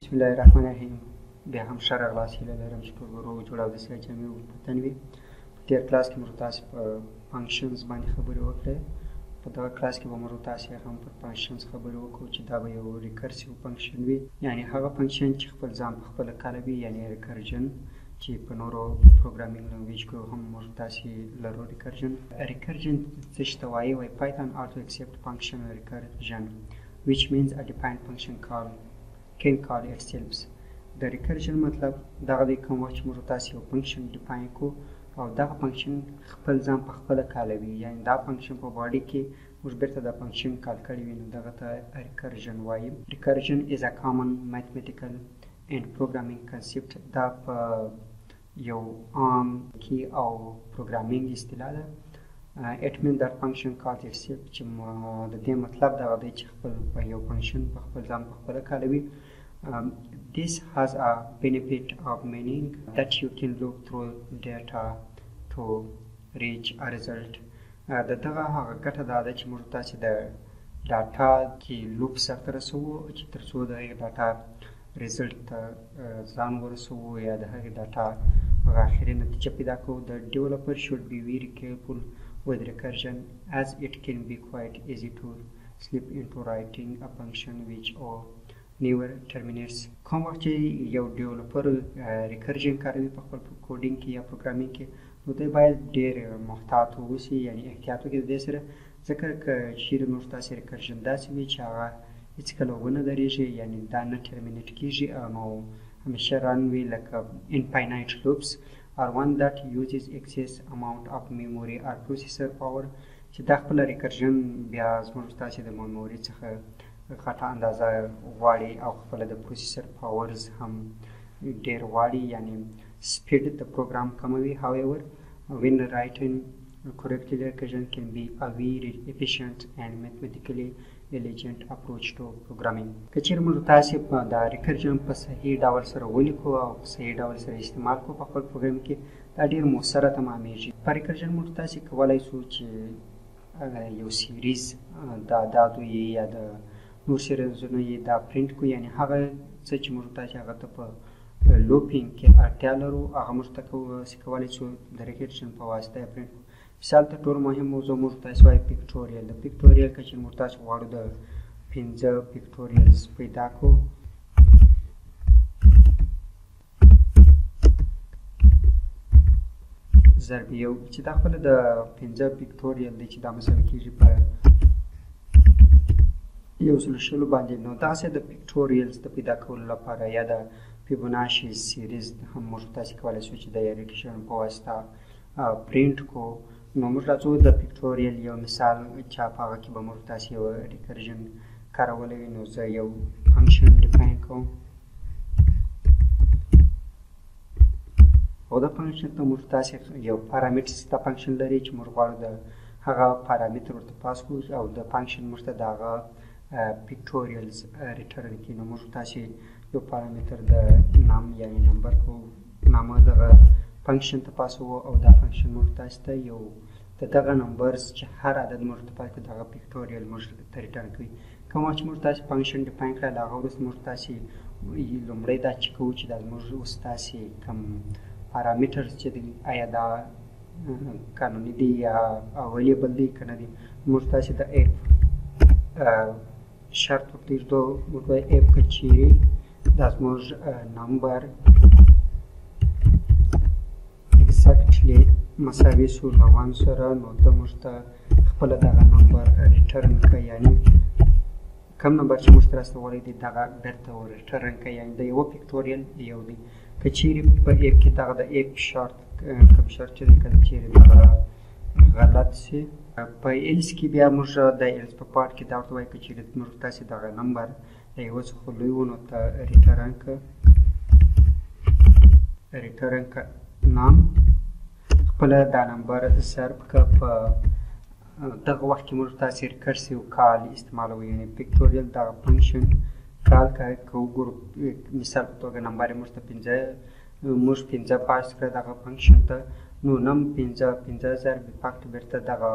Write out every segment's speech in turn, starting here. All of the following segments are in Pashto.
بسم الله الرحمن الرحیم. بیا هم ښه راغلاست، هیله لرم چې ټول به روغ جوړ او د صحت جامې په تن وي. په تېر کلاس کې موږ تاسې په functions باندې خبرې وکړې. په دغه کلاس کې به موږ تاسې هم پر functions خبرې وکړو چې دا به یو recursive function وي، یعنی هغه function چې خپل ځان په خپله کاروي، یعنی recursion چې په نورو programming language کې هم موږ تاسې لرو recursion. Recursion څه شي ته وایي؟ وایي Python also accept function recursion, which means a defined function call can call itself. د recursion مطلب دغه دی، کوم وخت چې موږ تاسې یو function define کو او دغه function خپل ځان په خپله کالوي، یعنی دا function په body کې موږ بیرته دا function call کړی وي، نو دغه ته recursion وایي. Recursion is a common mathematical and programming concept. دا په یو عام کې او programming اصطلاح ده. It means that function calls itself، چې د دې مطلب دغه دی چې خپل په یو function په خپل ځان په خپله کاروي. This has a benefit of meaning that you can loop through data to reach a result. د دغه هغه ګټه دا ده چې موږ تاسې د data کې loop سرته رسوو چې تر څو د هغې data result ته ځان ورسوو یا د هغې data هغه اخري نتیجه پیدا کوو. The developer should be very careful with recursion, as it can be quite easy to slip into writing a function which or never terminates. کوم وخت چې یو developer recursion کاروي په خپل coding کې یا programming کې، نو دی باید ډېر محتاط واوسي، یعنی احتیاط وکړي د دې سره، ځکه که چیرې موږ تاسې recursion داسې وي چې هغه هیڅکله ونه درېږي، یعنی دا نه terminate کیږي، نو همیشه run وي لکه infinite loops, or one that uses excess amount of memory or processor power، چې دا خپله recursion بیا زموږ تاسې د memory څخه غټه اندازه غواړي او خپله د processor powers هم ډیر غواړي، یعنی speed د program کموي. However, when written correctly, recursion can be a very efficient and mathematically elegant approach to programming. که چیرې موږ تاسې په دا recursion په صحیح ډول سره ولیکو او په صحیح ډول سره استعمال کړو په خپل پروګرام کې، دا ډیر موثره تمامیږي. په recursion موږ تاسې کولای شو چې یو series د اعدادو یې یا د نور series ونو یې دا پرینټ کړو، یعنی هغه څه چې موږ تاسې هغه ته په looping کې اړتیا لرو هغه موږ ته کولای شو د recursion په واسطه یې پرینټ کړو. مثال تر ټولو مهم موضوع موږ تاسې وایي factorial. د factorial که چېرې موږ تاسې غواړو د 5 factorials پیدا کړو، ضرب یو، چې دا خپله د 5 factorial دی چې دا مساوي کېږي په 120 باندې، نو دغسې د factorials د پیدا کولو لپاره یا د Fibonacci series هم موږ تاسې کولی شو چې د recursion په واسطه پرینټ کړو. نو موږ راځو د factorial یو مثال چې په هغه کې به موږ تاسې یو recursion کارولی وي. نو زه یو function define کوم او دا function ته موږ تاسې یو parameter دا function لري چې موږ غواړو د هغه پارامیتر ورته pass کړو او د function موږ ته د هغه factorials return کړي. نو موږ تاسې یو پارامیتر د num یعنی number په نامه دغه function ته pass وو او دا function موږ تاسې ته یو د دغه numbers چې هر عدد موږ ته pass کړو دغه factorial موږ ته return کوي. کوم وخت چې موږ تاسې function define کړه، له هغه وروسته موږ تاسې لومړی دا چې کوو چې دا زموږ اوس تاسې کوم parameters چې دی آیا دا قانوني دی یا available دی که نه دی، موږ تاسې د if شرط ورته ایږدو. موږ وایو if که چیرې دا زموږ number exactly مساوي سو له 1 سره، نو ته موږ ته خپله دغه number return کړه، یعنی کوم number چې موږ ته رسولی دی دغه بیرته ور return کړه، یعنی د یوه factorial یو دی. که چیرې په if کې دغه د if شرط کوم شرط چې دی که چیرې دغه غلط سي، په else کې بیا موږ د else په part کې دا ورته وایو که چیرې موږ تاسې دغه number د یوه څخه لوی و نو ته return کړه، return کړه num خپله دا number ضرب که په دغه وخت کې موږ تاسې recursive call استعمالوو، یعنی factorial دغه function call که وګورو مثال په توګه number یې موږ ته 5، موږ 5 pass کړه دغه function ته، نو num 5 5 ضرب fact بیرته دغه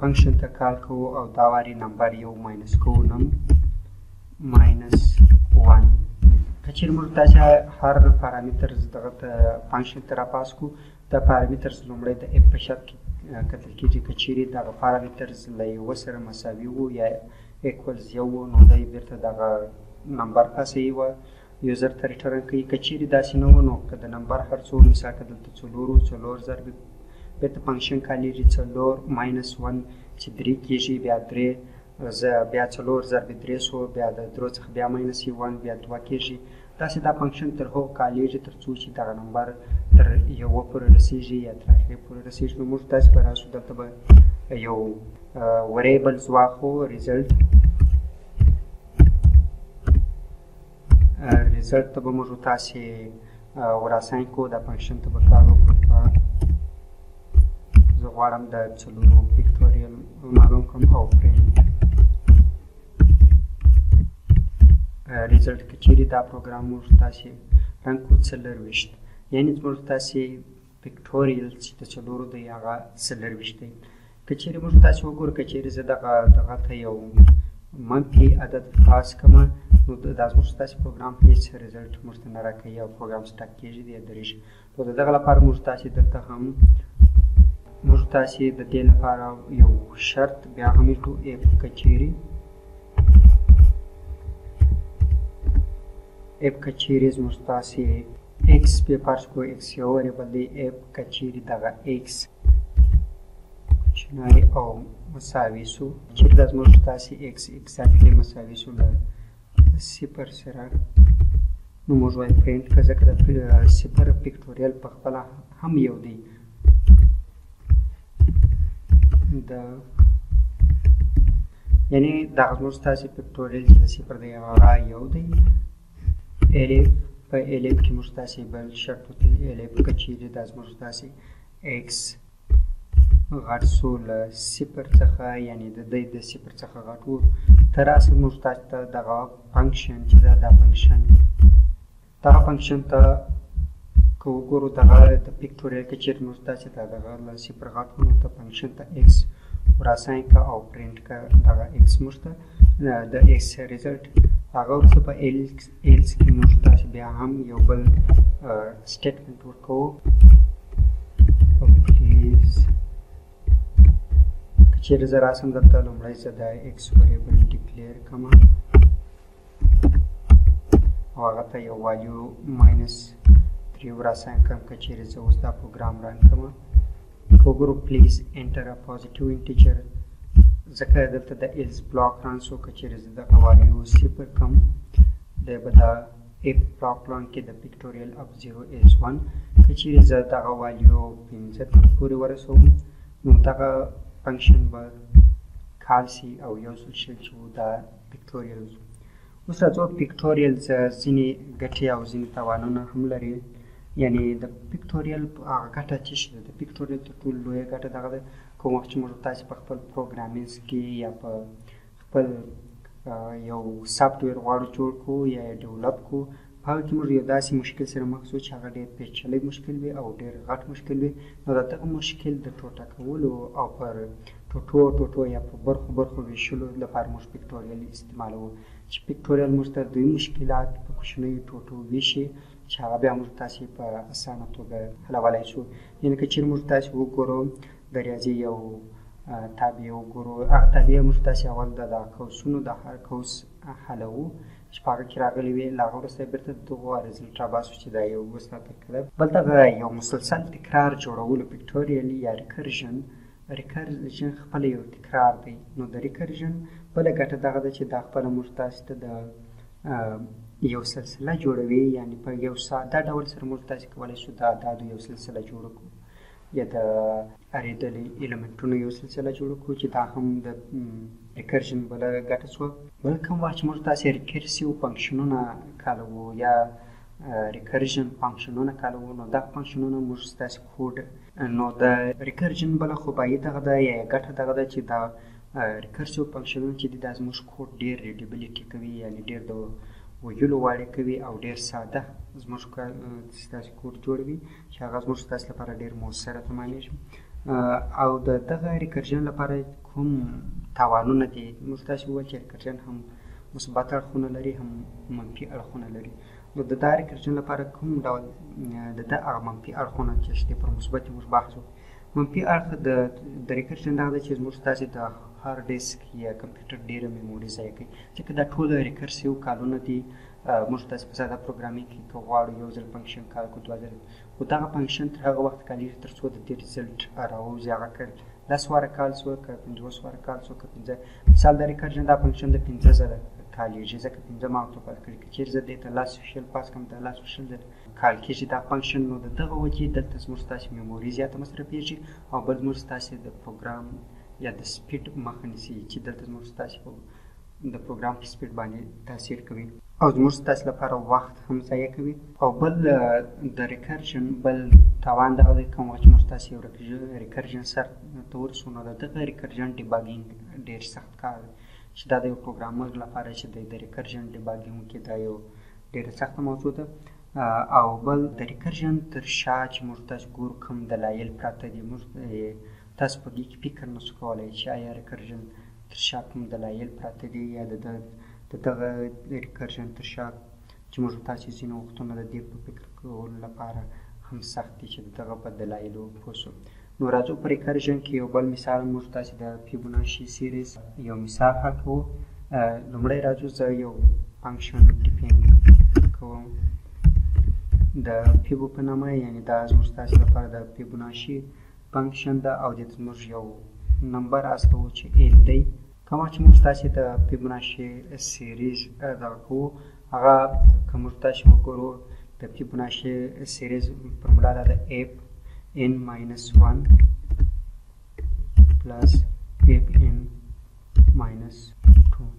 function ته call کوو او دا واري number یو minus کوو، num minus 1. که چیرې موږ تاسې هر parameters دغه ته function ته راپاس کړو، دا parameters لومړی د if په شرط کې کتل کېږي. که چیرې دغه parameters له یوه سره مساوي وو یا equals یو وو، نو دی بیرته دغه نمبر پاسوي وه user ته return کوي. که چیرې داسې نه وو، نو که د نمبر هر څو، مثال که دلته څلور وو، څلور ضرب بیرته function کالیږي، څلور minus one چې درې کېږي، بیا درې بیا څلور ضرب درې سو، بیا د درو څخه بیا minus one، بیا دوه کېږي. داسې دا function تر هغو کالیږي تر څو چې دغه نمبر تر یوه پورې رسېږي یا تر هغې پورې رسېږي. نو موږ داسې به راشو، دلته به یو variables واخلو، result. Result ته به موږ تاسې ور assign کړو، دا function ته به کار وکړو. زه غواړم د څلورو factorial معلوم کړم او print result. که چیرې دا پروګرام موږ تاسې run کړو، 24، یعنې موږ تاسې factorial چې د څلورو دی هغه 24 دی. که چیرې موږ تاسې وګورو، که چیرې زه دغه ته یو منفي عدد پاس کړم، نو دا زموږ ستاسې پروګرام هیڅ result موږ ته نه راکوي او پروګرام stuck کېږي یا درېږي. نو د دغه لپاره موږ تاسې دلته هم موږ تاسې د دې لپاره یو شرط بیا هم ایږدو، if که چیرې زموږ تاسې x په فرض کړو، x یو variable دی، if که چیرې دغه x کوچنی او مساوي سو، چیرې دا زموږ تاسې x exactly مساوي سو له صفر سره، نو موږ وایو پرینټ که، ځکه د صفر factorial په خپله هم یو دی. د یعنی دغه زموږ ستاسې factorial چې د صفر دی هغه یو دی. elif، په elif کې موږ تاسې بل شرط ورته، elif که چیرې دا زموږ تاسې x غټ سو له صفر څخه، یعنی د دی د صفر څخه غټ وو، تر اصل موږ تاسې ته دغه function چې ده، دا function دغه function ته که وګورو، دغه د factorial که چیرې موږ تاسې ته دغه له صفر غټ وو، نو ته function ته x ور assign که او پرینټ که دغه x موږ ته د x result. هغه وروسته په else کې موږ تاسې بیا هم یو بل statement ورکوو، please که چیرې زه راسم دلته، لومړی زه د x variable declare کړم او هغه ته یو value minus three ور assign کړم. که چیرې زه اوس دا پروګرام run کړم، وګورو، please enter a positive integer، ځکه دلته د else block run سو. که چیرې زه دغه value صفر کړم، دی به دا if block run کې د factorial of 0 is 1. که چیرې زه دغه value پنځه پورې ورسوم، نو دغه function به call سي او 120 چې وو دا factorial. اوس راځو، factorial ځینې ګټې او ځینې تاوانونه هم لري. یعنی د factorial هغه ګټه چې ده، د factorial تر ټولو لویه ګټه دغه ده، کوم وخت چې موږ تاسې په خپل programming کې یا په خپل یو software غواړو جوړ کړو یا یې develop کړو، په هغه کې موږ یو داسې مشکل سره مخ شو چې هغه ډېر پیچلی مشکل وي او ډېر غټ مشکل وي، نو د دغه مشکل د ټوټه کولو او پر ټوټو ټوټو یا په برخو برخو ویشلو لپاره موږ factorial استعمالوو، چې factorial موږ ته دوی مشکلات په کوچنیو ټوټو ویشي چې هغه بیا موږ تاسې په اسانه توګه حلولی شو. یعنې که چیرې موږ تاسې وګورو، د ریاضي یو تابع وګورو، هغه تابع موږ تاسې اول د دغه قوسونو د هر قوس حلوو چې په هغه کې راغلي وي، له هغه وروسته بیرته دغو result راباسو چې دا یو اوس راته کړه. بل دغه یو مسلسل تکرار جوړولو factorial یا recursion. Recursion خپله یو تکرار دی. نو د recursion بله ګټه دغه ده چې دا خپله موږ تاسې ته د یو سلسله جوړوي، یعنی په یو ساده ډول سره موږ تاسې کولی شو د اعدادو یو سلسله جوړه کړو یا د array د element ونو یو سلسله جوړه کړو، چې دا هم د recursion بله ګټه شوه. بل کوم وخت چې موږ تاسې recursive function ونه کاروو یا recursion function ونه کاروو، نو دا function ونه موږ ستاسې کوډ. نو د recursion بله خوبایي دغه ده یا ګټه دغه ده چې دا recursive function ونه چې دي، دا زموږ کوډ ډېر readability کوي، یعنې ډېر د ویلو وړ کوي او ډېر ساده زموږ ستاسې کوډ جوړوي چې هغه زموږ ستاسې لپاره ډېر موثره تمامېږي. او د دغه recursion لپاره کوم تاوانونه دي؟ موږ تاسې وویل چې recursion هم مثبت اړخونه لري، هم منفي اړخونه لري. نو د دا recursion لپاره کوم ډول د ده هغه منفي اړخونه چې شته، پر مثبت موږ بحث وکړو. منفي اړخ د recursion دغه دی چې زموږ تاسې د هارډ ډیسک یا کمپیوټر ډېره memory ضایع کوي، ځکه دا ټول recursive call ونه دي. موږ تاسې په ساده programming کې که غواړو یو ځل function call کړو، دوه ځل، خو دغه function تر هغه وخت call ېږي تر څو د دې result راووځي. هغه که 10 واره call شو، که 50 واره call شو، که پنځه، مثال د recursion دا function د 5 ځله call ېږي، ځکه 5 ما ورته pass کړي. که چېرې زه دې ته لس 20 pass کړم، دا لس 20 ځله call کېږي دا function. نو د دغه وجې دلته زموږ ستاسې memory زیاته مصرفېږي او بل زموږ ستاسې د پروګرام یا د speed مخه نیسي، چې دلته زموږ ستاسې د پروګرام په speed باندې تاثیر کوي او زموږ ستاسې لپاره وخت هم ضایع کوي. او بل د recursion بل تاوان دغه دی، کوم وخت چې موږ تاسې یو recursion سر ته ورسو، نو د دغه recursion debugging ډېر سخت کار دی، چې دا د یو programmer لپاره چې د recursion debugging وکړي دا یو ډېره سخته موضوع ده. او بل د recursion تر شا چې موږ تاسې ګورو کوم دلایل پراته دي، موږ تاسو په دې کې فکر نه شو کولی چې آیا recursion تر شا کوم دلایل پراته دي، یا د دغه recursion تر شا چې موږ تاسې ځینې وختونه د دې په فکر کولو لپاره هم سخت دي چې د دغه په دلایلو پوه شو. نو راځو په recursion کې یو بل مثال موږ تاسې د Fibonacci series یو مثال حل کوو. لومړی راځو زه یو function define کوم د Fibo په نامه، یعنې دا زموږ تاسې لپاره د Fibonacci function ده، او دې ته زموږ یو نمبر استوو چې n دی. کوم وخت چې موږ تاسې د Fibonacci series دغه کوو، هغه که موږ تاسې وګورو د Fibonacci series formula دا ده f n minus 1 plus f n minus 2،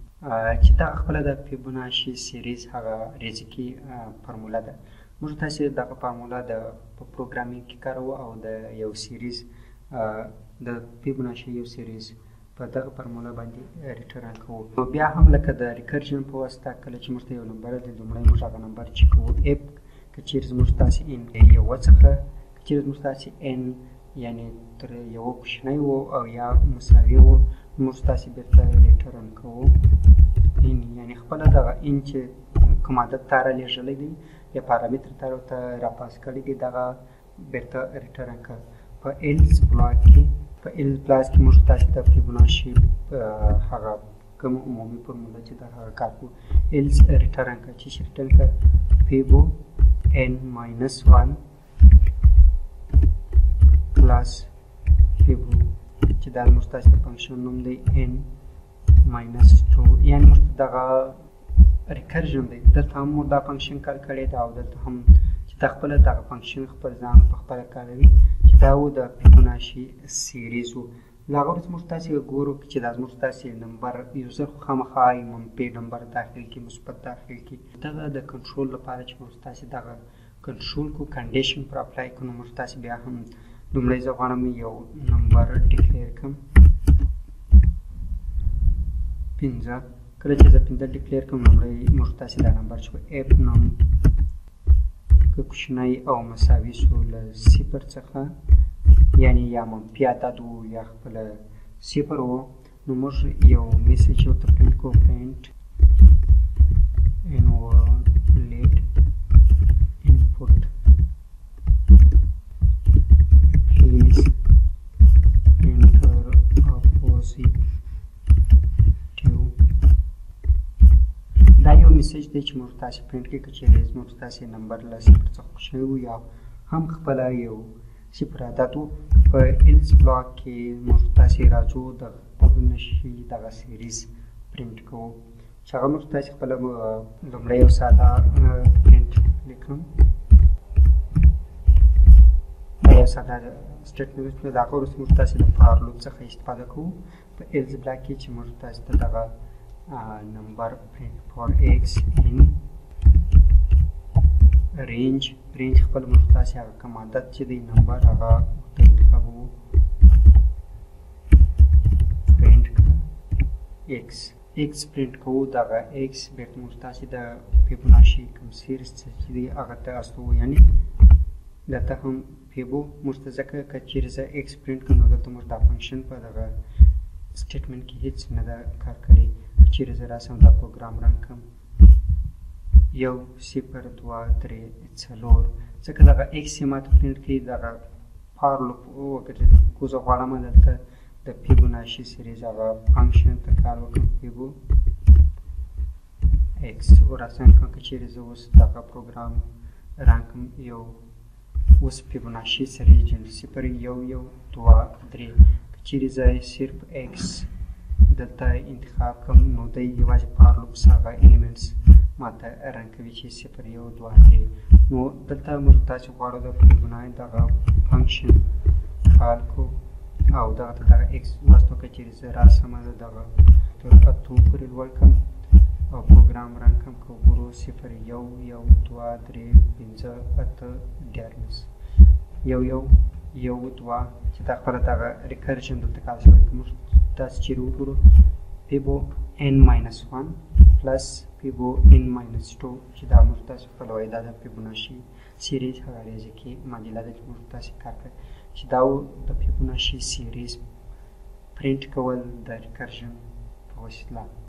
چې دا خپله د Fibonacci series هغه ریاضیکي formula ده. موږ تاسې دغه formula د په programming کې کاروو او د یو series د Fibonacci یو series په دغه formula باندې return کوو. نو بیا هم لکه د recursion په واسطه کله چې موږ ته یو نمبر دی، لومړی موږ هغه نمبر چې کوو if که چېرې زموږ تاسې n یوه څخه، که چېرې زموږ تاسې n یعنې تر یوه کوچنی و او یا مساوي و، موږ تاسې بېرته return کوو n، یعنې خپله دغه n چې کوم عدد تا رالېږلی دی یا پارامتر تا ورته را pass کړی دی، دغه بېرته return کړه. په else block کې، په else block کې موږ تاسې د Fibonacci هغه کوم عمومي formula چې ده هغه کار کوو. else return کړه، چې return کړه Fibo n minus 1 plus Fibo، چې دا موږ تاسې د function نوم دی n minus 2، یعنې موږ ته دغه recursion دی. دلته هم موږ دا function call کړی ده او دلته هم چې دا خپله دغه function خپل ځان په خپله کاروي، چې دا و د Fibonacci series و. له هغه وروسته موږ تاسې ګورو چې دا زموږ تاسې نمبر user خو خامخا منفي نمبر داخل کړي، مثبت داخل کړي. دغه د کنټرول لپاره چې موږ تاسې دغه کنټرول کو condition پر apply کړو، نو موږ تاسې بیا هم لومړی زه غواړم یو نمبر declare کړم 5. کله چې زه 5 declare کړم، لومړی موږ تاسې دا نمبر چې if num که کوچنی او مساوي شو له 0 څخه، یعنې یا منفي عدد و یا خپله 0 و، نو موږ یو message ورته پرینټ کوو، print invalid input please enter a positive. دا یو message دی چې موږ تاسې پرینټ کړي که چېرې زموږ تاسې نمبر له 0 څخه کوچنی و یا هم خپله یو 0 عدد و. په else block کې موږ تاسې راځو د Fibonacci دغه series print کوو، چې هغه موږ تاسې خپله لومړی یو ساده پرینټ لیکم. دا یو ساده statement د هغه وروسته موږ تاسې د for loop څخه استفاده کوو په else block کې، چې موږ تاسې ته دغه نمبر print for x in range، range خپل موږ تاسې هغه کوم عدد چې دی نمبر هغه ورته انتخابوو، پرینټ کړه x، x print کوو. دغه x بېرته موږ تاسې د Fibonacci کوم series چې دی هغه ته استوو، یعنې دلته هم Fibo موږ ته، ځکه که چېرې زه x print کړم نو دلته موږ دا function په دغه statement کې هېڅ نه ده کار کړی. که چېرې زه راسم دا پروګرام run کړم، 1 0 2 3 4، ځکه دغه ایکس یې ماته پرینټ کوي. دغه for loop وګرځېد. کو زه غواړم دلته د فیبوناشي series هغه function ته کار وکړم، fibo x ور اسان کړم. که چیرې زه اوس دغه پروګرام run کړم، یو اوس فیبوناشي series جن 0 1 1 2 3. که چیرې زه صرف x دلته انتخاب کړم، نو دی یوازې for loops هغه elements ماته run کوي چې 0 1 2 3. نو دلته موږ تاسې غواړو د فیبونای دغه function call کړو او دغه ته دغه x واستو. که چیرې زه راسم دغه تر 8 پورې لوړ کړم او پروګرام run کړم، که وګورو 0 1 1 2 3 5 8 13 1 1 1 2، چې دا خپله دغه recursion دلته call شوی. که موږ تاسې چیرې وګورو fibo n minus 1 plus fibo n minus 2، چې دا موږ تاسې خپله وایي دا د فیبوناشي series هغه ریاضیکي معادله ده چې موږ تاسې کار کړی، چې دا و د فیبوناشي series print کول د recursion په وسیله.